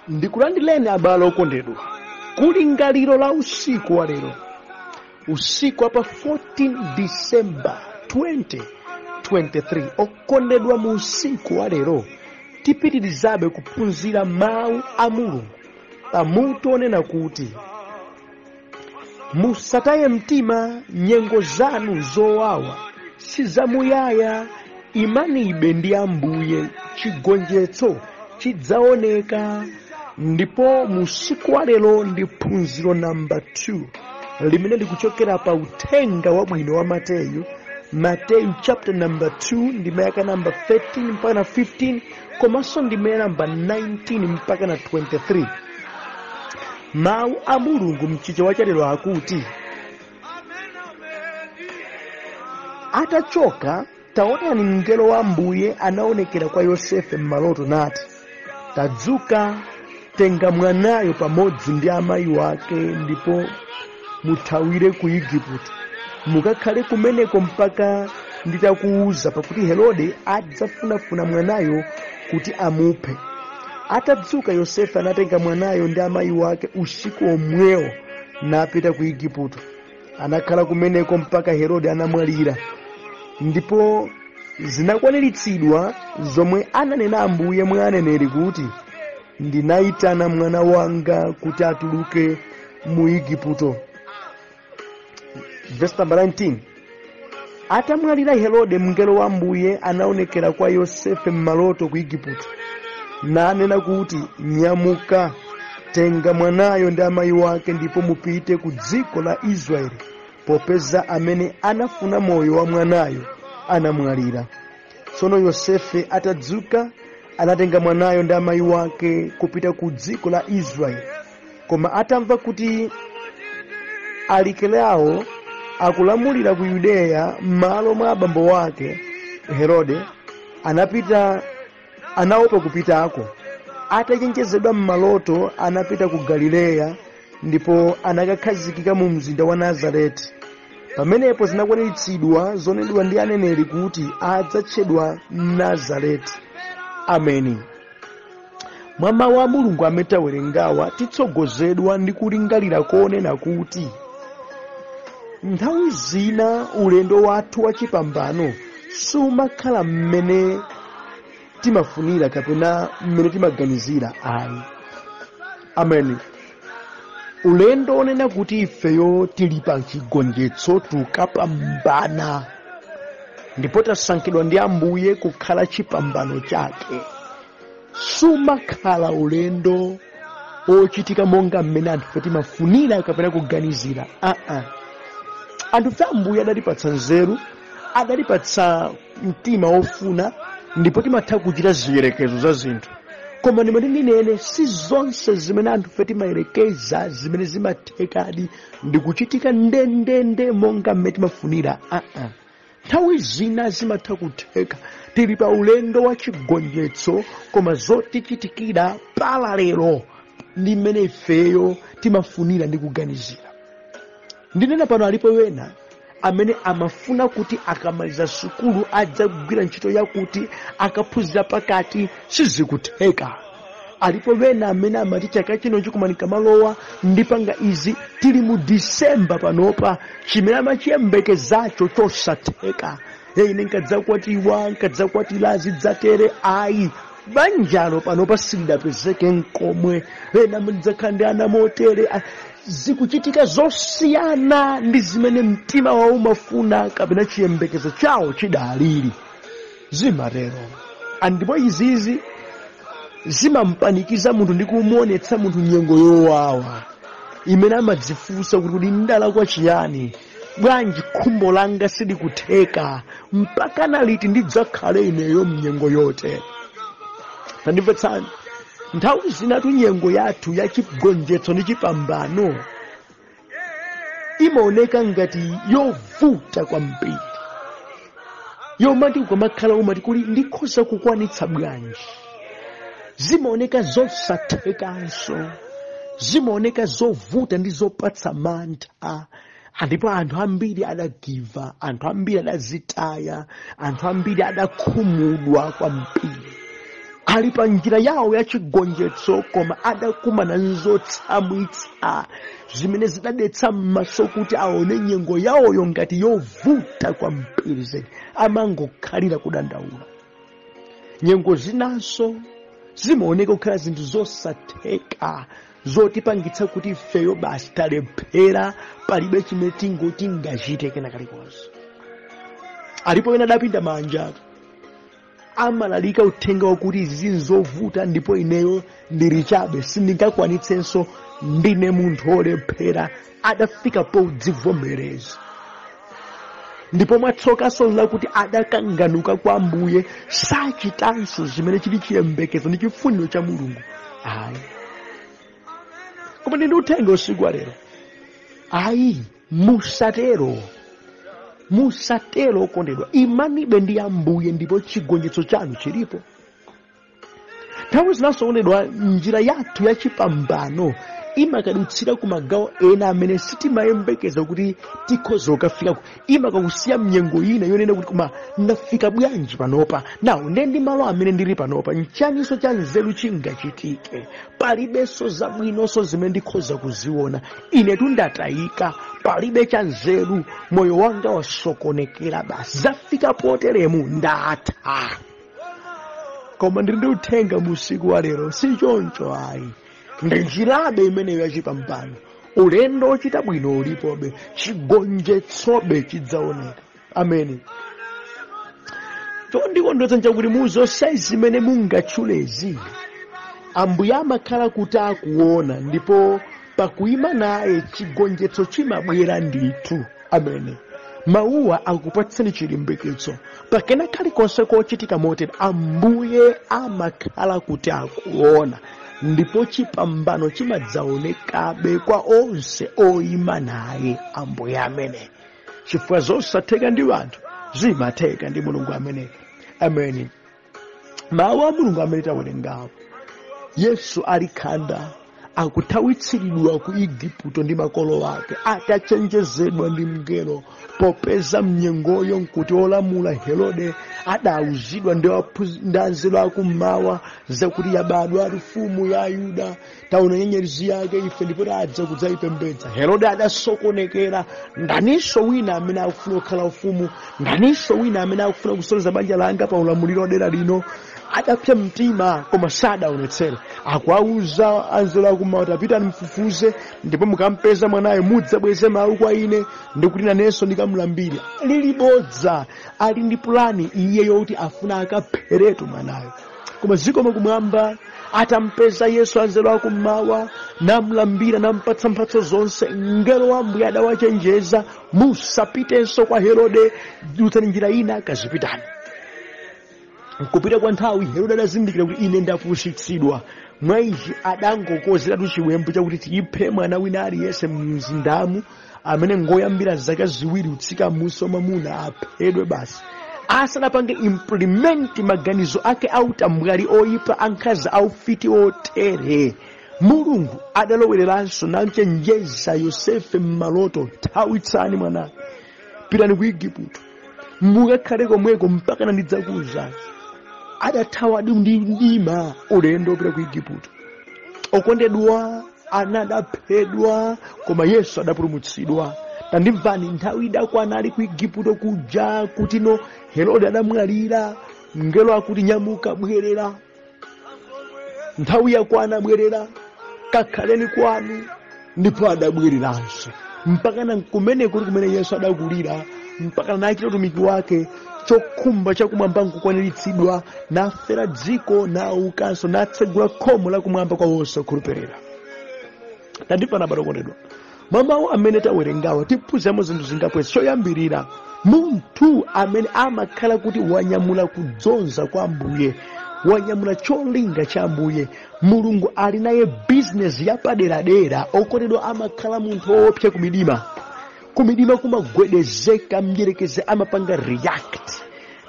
Ndikulandireni abale okondedwa kulingaliro la usiku wa lero, usiku wa pa 14 December 2023. Okondedwa, mu usiku wa lero tipitirizabe kuphunzira mawu a Mulungu pamutu onena kuti musataye mtima, nyengo zanu zowawa sizamuyaya, imanibe ndi Ambuye, chigonjetso chidzaoneka. Ndipo musiku wa lero ndi phunziro namba 2 limene likuchokera pa uthenga wabwino wa Mateyu, Mateyu chapter number 2 ndime yake namba 13 mpaka na 15, komanso ndime namba 19 mpaka na 23. Mawu a Mulungu mchichewa chalero akuti, atachoka, taonani mngelo wa Ambuye anaonekera kwa Yosefe m'maloto nati, tadzuka, tenga mwanayo pamodzi ndi amayi wake ndipo muthawire ku Igupto, mukakhale kumeneko mpaka nditakuwuza, pakuti Herode adzafunafuna mwanayo kuti amuphe. Atadzuka Yosefe anatenga mwanayo ndi amayi wake usiku omwewo napita ku Igupto. Anakhala kumeneko mpaka Herode anamwalira. Ndipo zinakwaniritsidwa zomwe ananena Ambuye mwa aneneri kuti, ndinayitana mwana wanga kuti atuluke mu Igupto. Verse number 19. Atamwalira Herode, mngelo wa Ambuye anaonekera kwa Yosefe m'maloto ku Igupto, nanena kuti, nyamuka, tenga mwanayo ndi amayi wake ndipo mupite ku dziko la Israeli, popeza amene anafuna moyo wa mwanayo anamwalira. Tsono Yosefe atadzuka anatenga mwanayo ndi amayi wake kupita ku dziko la Israeli. Koma atamva kuti Arikelao akulamulira ku Yudeya m'malo mwa abambo wake Herode, anaopa kupitako. Atachenjezedwa m'maloto anapita ku Galileya ndipo anakakhazikika mu mzinda wa Nazareti. Pamenepo zinakwaniritsidwa zonenedwa ndi aneneri kuti adzatchedwa Nazareti. Ameni. Mwa mawu a Mulungu amene tawerengawa titsogozedwa ndi kulingalira konena kuti nthawi zina ulendo wathu wachipambano sumakhala mmene timafunira kapena mmene timaganizira ayi. Ameni. Ulendo onena kuti ifeyo tili pa chigonjetso, tukapambana ndipo tasankhidwa ndi Ambuye kukhala chipambano chake, sumakhala ulendo ochitika monga mmene anthufe timafunira kapena kuganizira. Anthufe Ambuye adatipatsa nzeru, adatipatsa mtima wofuna, ndipo timatha kuchita ziyerekezo za zinthu. Koma ndimati ndinene, si zonse zimene anthufe timayerekeza zimene zimathekadi ndi kuchitika ndendende monga mmene timafunira. Nthawi zina zimatha kutheka tili pa ulendo wa chigonjetso, koma zotichitikira palalero ndi mmene ifeyo timafunira ndi kuganizira. Ndinena pano alipo wena amene amafuna kuti akamaliza sukulu adzagwira ntchito yakuti, akaphunzira pakati, sizikutheka. Alipo wena amene amati chaka chino chikumanika malowa ndipanga izi, tili mu Disemba panopa, chimene amachiyembekezacho chosatheka. Ine nkadzakwatiwa, nkadzakwatira zidzatere, ayi, banjalo panopa silidapezeke nkomwe. Ena mudzakhala ndi ana motere, zikuchitika zosiyana ndi zimene mtima wawo umafuna kapena chiyembekezo chawo chidalili. Zimatero. Ndipo izizi zimampanikiza munthu ndi kumuonetsa munthu nyengo yowawa imene amadzifunsa kuti kodi ndalakwa chiyani, bwanji khumbo langa silikutheka, mpaka naliti ndidzakhale ineyo mnyengo yotere. Tandimvetsani, nthawi zinatu nyengo yathu ya chigonjetso ndi chipambano imaoneka ngati yovuta kwambiri, yomati ukamakhala umati kuli ndikhoza kukwanitsa bwanji. Zimaoneka zosathekanso, zimaoneka zovuta ndi zopatsa mantha. Ndipo anthu ambiri adagiva, anthu ambiri adazitaya, anthu ambiri adakhumudwa kwambiri. Ali pa njira yawo ya chigonjetso, koma adakumana nzotsamwitsa zimene zidadetsa m'maso kuti aone nyengo yawoyo ngati yovuta kwambiri zedi. Amangokhalira kudandaula. Nyengo zinanso zimaoneka kukhala zinthu zosatheka, zotipangitsa kuti ifeyo basi talephera, palibe chimene tingachite kena kalikonse. Alipo ena adapinda manja, amalalika uthenga wakuti izi nzovuta ndipo ineyo ndili chabe, sindingakwanitsenso, ndine munthu wolephera. Adafika podzivomereza, ndipo mwatsokaso lakuti adakanganuka kwa Ambuye, sachitanso zimene chili chiyembekezo ndi chifuniro cha Mulungu. Ayi, koma ndi uthenga usiku wa lero, ayi, musatero, musatero okondedwa. Imanibe ndi Ambuye ndipo chigonjetso chanu chilipo. Nthawi zinanso okondedwa, njira yathu yachipambano imakadutsira ku magawo ena amene sitimayembekeza kuti tikhoza kukafikako. Imakakusiya mnyengo ina yonena kuti koma ndafika bwanji panopa? Nawo nde ndi malo amene ndili panopa, nchaninso cha nzeru chingachitike? Palibenso zabwinonso zimene ndikhoza kuziona. Inetu ndatayika, palibe cha nzeru, moyo wanga wasokonekera basi, zafika poteremu, ndatha. Koma ndili ndi uthenga mu usiku wa lero, si choncho ayi. Ndi njirabe imeneyo yachipambano, ulendo ochita bwino ulipobe, chigonjetsobe chidzaoneka. Ameni. Chondikondwetsa nchakuti muzonse zimene mungatchulezi, Ambuye amakhala kuti akuona, ndipo pakuyima naye chigonjetso chimabwera ndithu. Amene mawuwa akupatseni chilimbikitso pakena kalikonse kochitika motere, Ambuye amakhala kuti akuona, ndipo chipambano chimadzaonekabe kwa onse oyima naye Ambuye amene, chifukwa zosatheka ndi anthu zimatheka ndi Mulungu amene. Ameni. Mawu a Mulungu amene tawerengawo, Yesu ali khanda akuthawitsiridwa ku Igupto ndi makolo ake, atachenjezedwa ndi mngelo, popeza mnyengoyo nkuti olamula Herode adawuzidwa ndi anzeru akummawa zakuti yabadwa mfumu ya Ayuda, taona nyenyezi yake ife ndipo tadza kudzayipembedza. Herode adasokonekera, ndaninso wina amene akufuna kukhala ufumu? Ndaninso wina amene akufuna kusoleza banja langa pa ulamuliro wa dera lino? Adapsa mtima, koma sadaonetsere. Akuwauza anzeru akummawa, tapitani mfufuze, ndipo mukampeza mwanayo mudzabweze mawu kwa ine, ndikuti nanenso ndikamulambire. Lili bodza, ali ndi pulani iye yoti afuna akapheretu mwanayo. Koma zikomo kumwamba, atampeza Yesu anzeru akummawa, namulambira, nampatsa mphatso zonse. Mngelo wa Ambuye adawachenjeza, musapitenso kwa Herode, dutsani njira ina, kazipitani. Nkupita kwa nthawi Herode adazindikira kuti ine ndapusitsidwa. Mwa ichi adangokozeratu chiwembu chakuti tiyiphe mwana wina aliyense mzindamu amene ngoyambira zaka 2 kutsika m'munsi mwamuna, aphedwe basi. Asanapange implement maganizo ake autambwali oyipa, ankhanza, aufiti otere, Mulungu adalowereranso namchenjeza Yosefe m'maloto, thawitsani mwanayo, pitani ku Igupto, mukakhale komweko mpaka ndidzakuwuzani. Adathawa ndi mdima ulendo wopita ku Igupto. Okondedwa, ana adaphedwa, koma Yesu adapulumutsidwa. Tandimvani, nthawi idakwana ali ku Igupto kuja kutino Herode adamwalira, mngelo akuti nyamuka, bwerera, nthawi yakwana, bwerera, kakhaleni kwanu. Ndipo adabwereranso mpakana kumene kuli kumene Yesu adakulira, mpakana nachita utumiki wake, chokhumba chakumwamba nkukwaniritsidwa, nafera dziko, naukanso, natsegula khomo lakumwamba kwa onse okhulupirira. Tandimvani abale okondedwa, mwa mawu amene tawerengawa tiphunziramo zinthu zingapo. Choyambirira, munthu amene amakhala kuti wanyamula kudzonza kwa Ambuye, wanyamula cholinga cha Ambuye, Mulungu ali naye bizinesi yapaderadera. Okondedwa, amakhala munthu woopsa kumidima. Kumidima kumagwedezeka, mdierekezi amapanga react,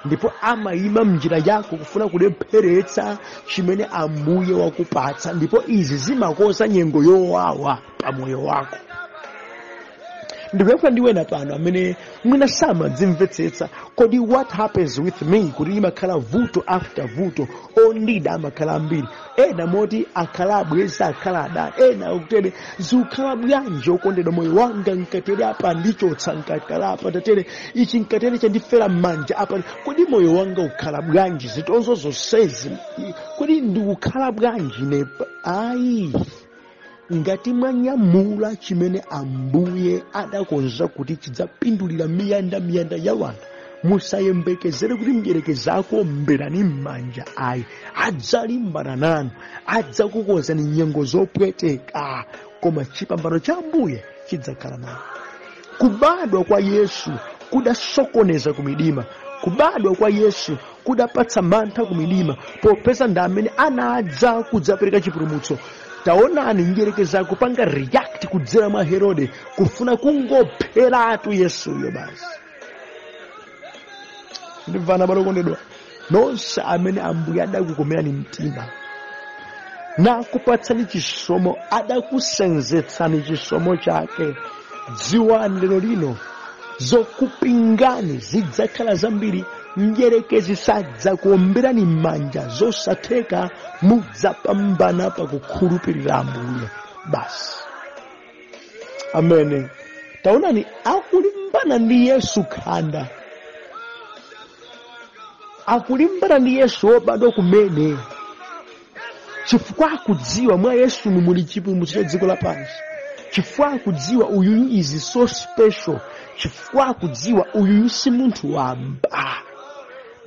ndipo amayima mnjira yako kufuna kulepheretsa chimene Ambuye wakupatsa, ndipo izi zimakoza nyengo yowawa pa moyo wako. Ndikuyankhula ndi wena pano amene mwina samadzimvetsetsa, kodi what happens with me kuti imakhala vuto after vuto, ondida amakhala ambiri, ena moti akhala abweza, akhala adani, ena akutere, zikukhala bwanji okondedwa moyo wanga nkatere apa ndichotsa, nkakhala apa tatere ichi nkatere chandifera m'manja apa, kodi moyo wanga ukhala bwanji zitonzo zonsezi, kodi ndikukhala bwanji ne? Ayi, ngati mwanyamula chimene Ambuye adakonza kuti chidzapindulira miyanda miyanda ya wanthu, musayembekezere kuti mdierekezi akuomberani m'manja ayi. Adzalimbana nanu, adzakukonzani nyengo zopweteka, koma chipambano cha Ambuye chidzakhala nanu. Kubadwa kwa Yesu kudasokoneza kumidima, kubadwa kwa Yesu kudapatsa mantha kumidima, popeza ndi amene anadza kudzapereka chipulumutso. Taonani mdierekezi akupanga react kudzera mwa Herode kufuna kungopheratu Yesuyo basi. Ndimvana balokondedwa, nonse amene Ambuye adakukomerani mtima nakupatsani chisomo, adakusenzetsani chisomo chake, dziwani lero lino zokupingani zidzakhala zambiri. Mdierekezi sadzakuomberani m'manja, zosatheka, mudzapambana pakukhulupirira Ambuye basi. Amene taonani akulimbana ndi Yesu khanda, akulimbana ndi Yesu wobadwa kumene, chifukwa akudziwa mwa Yesu muli chipulumutso cha dziko lapansi, chifukwa akudziwa uyuyu is so special, chifukwa akudziwa uyuyu si munthu wamba.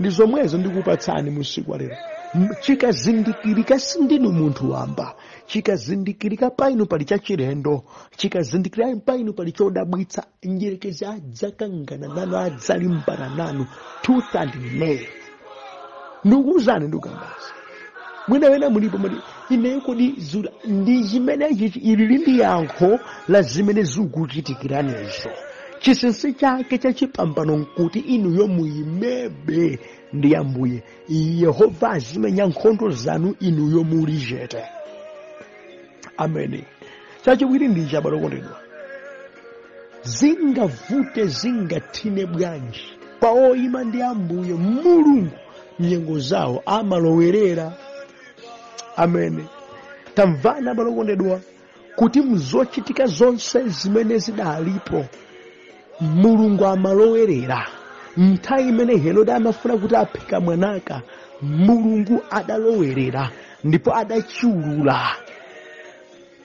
Ndi zomwezo ndikupatsani musiku wa lero. Chikazindikirika sindinu munthu wamba, chikazindikirika painu pali chachilendo, chikazindikirika painu pali chodabwitsa, mdierekezi adzakangana nanu, adzalimbana nanu tooth and nail. Ndikuwuzani ndikukambaza, mwina wena mulipo mati ineyo kodi zula ndi chimene chichi, ili ndi yankho la zimene zikukuchitikiranizo. Chinsinsi chake chachipambano nkuti inuyo muyimebe ndi Ambuye Yehova, azimenya nkhondo zanu inuyo muli chete. Amene chachiwiri ndi chabalo kondedwa, zingavute zingathine bwanji kwa oyima ndi Ambuye Mulungu, nyengo zawo amalowerera. Amene tamvana balokondedwa kuti mzochitika zonse zimene zidalipo Mulungu amalowerera. Nthawi imene Herode amafuna kuti aphika mwanaka, Mulungu adalowerera ndipo adachiulula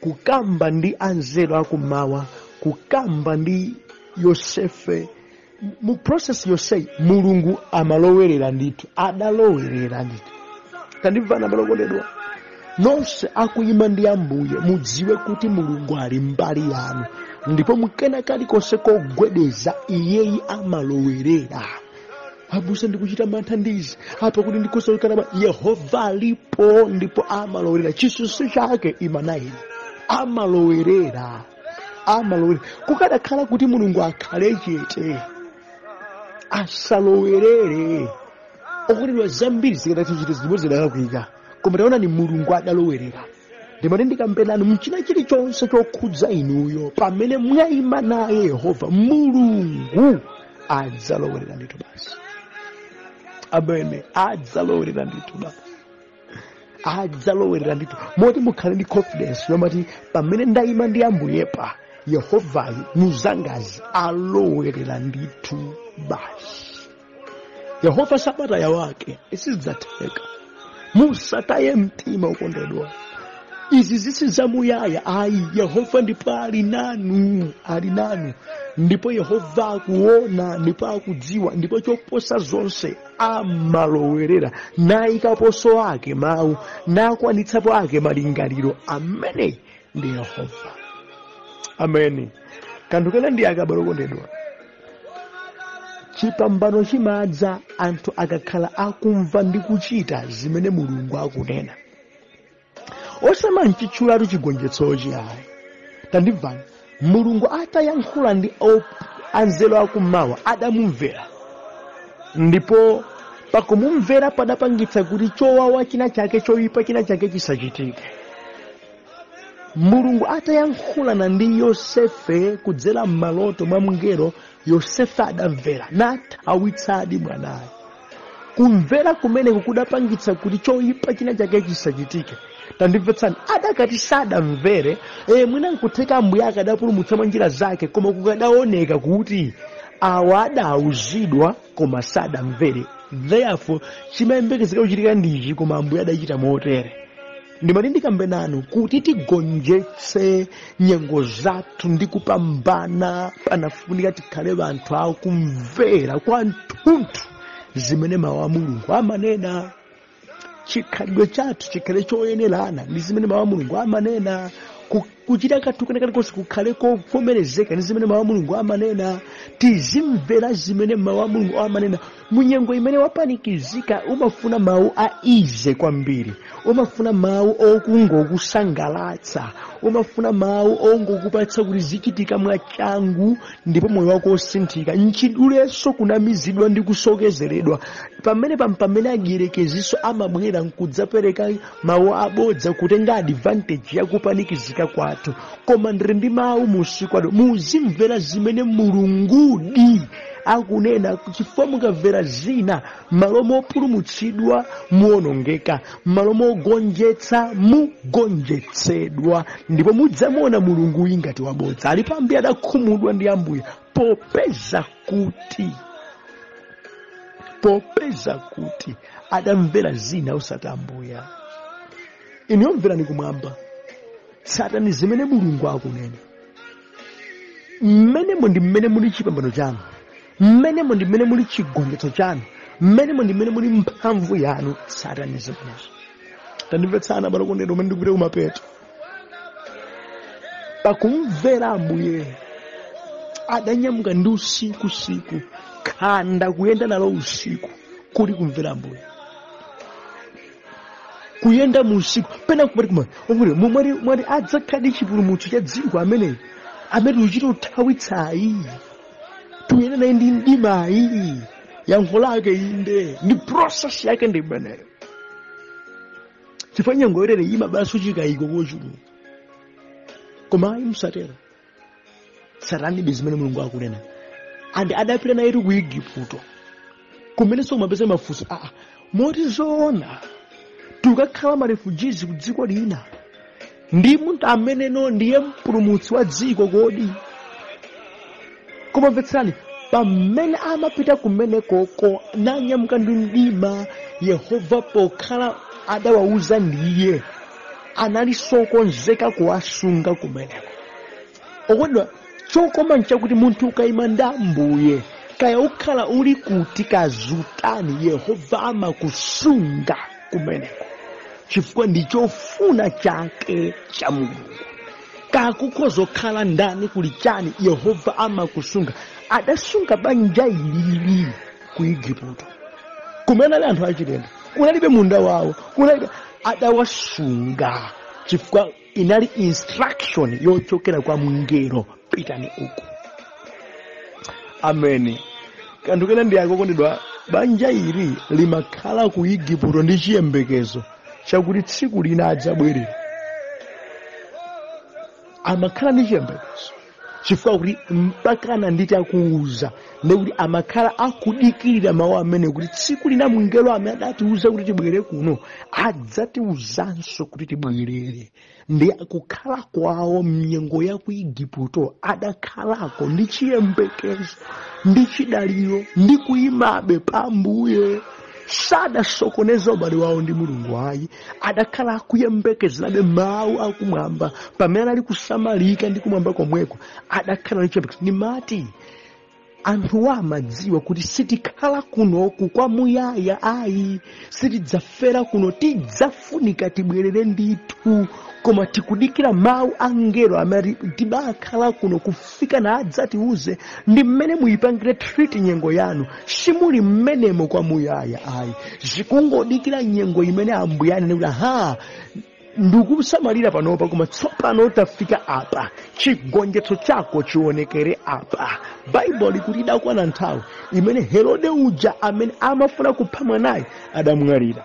kukamba ndi anzeru akummawa, kukamba ndi Yosefe. Mu process yonseyi Mulungu amalowerera ndithu, adalowerera ndithu. Tandimvana balokondedwa, nonse akuyima ndi Ambuye mudziwe kuti Mulungu ali mbali yanu, ndipo mukena kalikonse kogwedeza iyeyi amalowerera. Abusa, ndikuchita mantha ndizi apa kuti ndikhoza, Yehova alipo ndipo amalowerera. Chinsinsi chake imanayi amalowerera, amalowerera. Kukadakhala kuti Mulungu akhale chete asalowerere, okondedwa, zambiri zikadatichita zimwe zidalakwika, koma taonani Mulungu adalowerera. Ndimati ndikambenani mchina chilichonse chokhudza inuyo, pamene mwayima naye Yehova Mulungu adzalowerera ndithu basi. Amene adzalowerera ndithu basi, adzalowerera ndithu, moti mukhale ndi confidence yomati pamene ndayima ndi Ambuyepa, Yehovayo muzangazi alowerera ndithu basi. Yehova samataya wake, sizidzatheka. Musataye mtima ukondedwa, izi zisizamuyaya ayi. Yehova ndipo ali nanu, ali nanu, ndipo Yehova akuona ndipo akudziwa, ndipo choposa zonse amalowerera nayikaponso ake mawu, nakwanitsapo ake malingaliro. Amene ndi Yehova. Ameni. Kanthu kena ndi akabalo okondedwa, chipambano chimadza anthu akakhala akumva ndi kuchita zimene Mulungu akunena. Osamanchitchulatu chigonjetsochi ayi. Tandimvani, Mulungu atayankhula ndi anzeru akummawa adamumvera, ndipo pakumumvera padapangitsa kuti chowawa china chake, choyipa china chake chisachitike. Mulungu atayankhulana ndi Yosefe kudzera m'maloto mwa mngelo, Yosefe adamvera nathawitsadi mwanayo. Kumvera kumeneko kudapangitsa kuti choyipa china chake chisachitike. Tandimvetsani, adakati sadamvere, mwina nkutheka Ambuye akadapulumutsa mwa njira zake, koma kukadaoneka kuti awa adawuzidwa koma sadamvere, therefore chimayembekezeka kuchitika ndichi, koma Ambuye adachita motere. Ndimati ndikambe nanu kuti tigonjetse nyengo zathu ndi kupambana, panafunika tikhale anthu akumvera kwathunthu zimene mawu a Mulungu amanena. Chikhalidwe chathu chikhale choyenerana ndi zimene mawu a Mulungu amanena. Kuchita kathu kena kalikonse kukhale kovomerezeka ndi zimene mawu a Mulungu amanena. Tizimvera zimene mawu a Mulungu amanena. Munyengo imene wapanikizika umafuna mawu a ize kwambiri, umafuna mawu okungokusangalatsa, umafuna mawu ongokupatsa kuti zichitika mwachangu ndipo moyo wako usinthika. Nchidulenso kunamizidwa ndi kusokezeredwa. Pamene pamene agirekeziso amabwera nkudzapereka mawu abodza kutenga advantage yakupanikizika kwathu. Koma ndili ndi mawu musiku ado, muzimvera zimene Mulungudi akunena, chifukwa mukamvera zina malo mopulumutsidwa muonongeka, malo mogonjetsa mugonjetsedwa, ndipo mudzamuona Mulungu ngati wabodza. Alipo ambiri adakhumudwa ndi Ambuye popeza kuti adamvera zina osati Ambuye. Inu mverani kumwamba, tsatani zimene Mulungu akunena. Mmenemo ndi mmene muli chipambano chanu, mmenemo ndi mmene muli chigonjetso chanu, mmenemo ndi mmene muli mphamvu yanu. Tsatani zimenezo. Tandimvetsana abale okondedwa, umene ndikupita kumapeto. Pakumvera Ambuye adanyamuka ndi usikusiku, khanda kuyenda nalo usiku, kuli kumvera Ambuye. Kuyenda mu usiku pena kupati kuma omwe mwati adzakhadi chipulumutso cha dziko amene uchita uthawitsayi, tuyenda naye ndi mdimayi. Yankho lake inde, ndi process yake ndi imeneyo. Chifukwa nyengo yotere imabaso chikayiko kochuluka. Koma ayi, musatero, tsatanibe zimene Mulungu akunena. Andi adapita naye ku Igupto, kumenenso kumapeza mafunso, moti zoona tikakhala ma refugees ku dziko lina ndi munthu ameneno ndiye mpulumutsi wa dziko kodi? Koma mvetserani, pamene amapita kumenekoko nanyamuka ndi mdima, Yehova pokhala adawauza ndiye analisokonzeka kuwasunga kumeneko. Okondedwa, chokoma nchakuti munthu ukayima ndi Ambuye, kaya ukhala uli kuti kazutani, Yehova amakusunga kumeneko, chifukwa ndi chofuna chake cha Mulungu. Kakukozokhala ndani kuli chani, Yehova amakusunga. Adasunga banja ilili ku Igupto kumene ali anthu achilendo, kunalibe munda wawo, kunalibe, adawasunga chifukwa inali instruction yochokera kwa mngelo, pitani uku. Ameni. Kanthu kena ndi akokondedwa, banja ili limakhala ku Igupto ndi chiyembekezo chakuti tsiku lina adzabwerera. Amakhala ndi chiyembekezo chifukwa kuti mpakana nditakuuza, ndikuti amakhala akudikirira mawu amene kuti tsiku lina mngelo amene adatiuza kuti tibwere kuno adzatiuzanso kuti tibwerere. Ndi kukhala kwawo mnyengo ya ku Igupto adakhalako ndi chiyembekezo ndi chidaliro ndi kuyimabe pa Ambuye. Sadasokoneza ubale wawo ndi Mulungu ayi, adakhala akuyembekezerabe mawu akumwamba. Pamene anali kusamalika ndi kumwamba komweko adakhala ndi chiyembekezo. Ndimati anthu amadziwa kuti sitikhala kunoku kwamuyaya ayi, sitidzafera kuno, tidzafunika tibwerere ndithu, koma tikudikira mawu a mngelo amene tibakhala kuno kufika na adzatiuze. Ndi mmene muyipangire treat nyengo yanu, simuli mmenemo kwamuyaya ayi, zikungodikira nyengo imene Ambuye anene kuti aha, ndikusamalira panopa, koma tsopano tafika apa, chigonjetso chako chionekere apa. Baibulo likuti idakwana nthawi imene Herode uja amene amafuna kupha mwanayi adamwalira.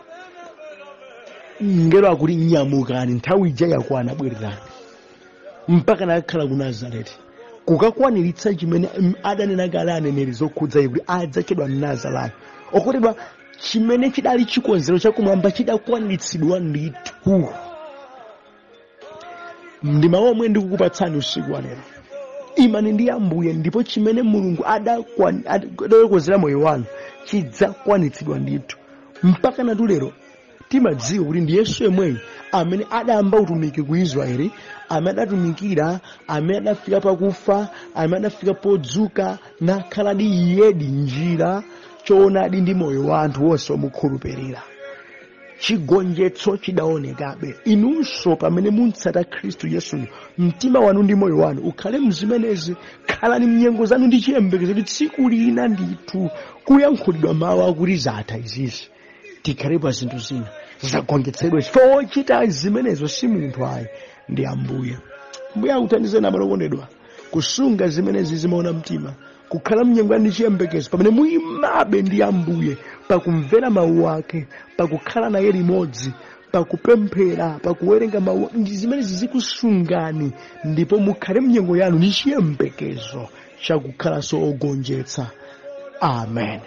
Mngelo akuti nyamukani, nthawi ija yakwana, bwererani. Mpaka nakakhala ku Nazareti kukakwaniritsa chimene adanena kale aneneri zokhudza iye, kuti adzatchedwa Mnazarayo. Okondedwa, chimene chidali chikonzero chakumwamba chidakwaniritsidwa ndithu. Ndi mawu omwe ndikukupatsani usiku wa lero. Imani ndi Ambuye, ndipo chimene Mulungu adakonzera moyo wanu chidzakwanitsidwa ndithu. Mpaka natu lero timadziwa kuti ndi Yesu yemweyo amene adayamba utumiki ku Israeli, amene adatumikira, amene adafika pakufa, amene adafika podzuka, nakhaladi iyedi njira, choonadi ndi moyo wa anthu onse omukhulupirira. Chigonjetso chidaonekabe. Inunso pamene mutsata Khristu Yesuyo, mtima wanu ndi moyo wanu ukhale mzimenezi. Khalani mnyengo zanu ndi chiyembekezo kuti tsiku lina ndithu kuyankhulidwa mawu akuti zatha izizi, tikhale pa zinthu zina zagonjetsedwa. Chifukwa wochita zimenezo si munthu ayi, ndi Ambuye. Ambuye akuthandizeni, abale okondedwa, kusunga zimenezi zimaona mtima, kukhala mnyengo ndi chiyembekezo pamene muyimabe ndi Ambuye, pakumvera mawu ake, pakukhala naye limodzi, pakupemphera, pakuwerenga mawu. Ndi zimenezi zikusungani, ndipo mukhale mnyengo yanu ndi chiyembekezo chakukhalanso ogonjetsa. Amen.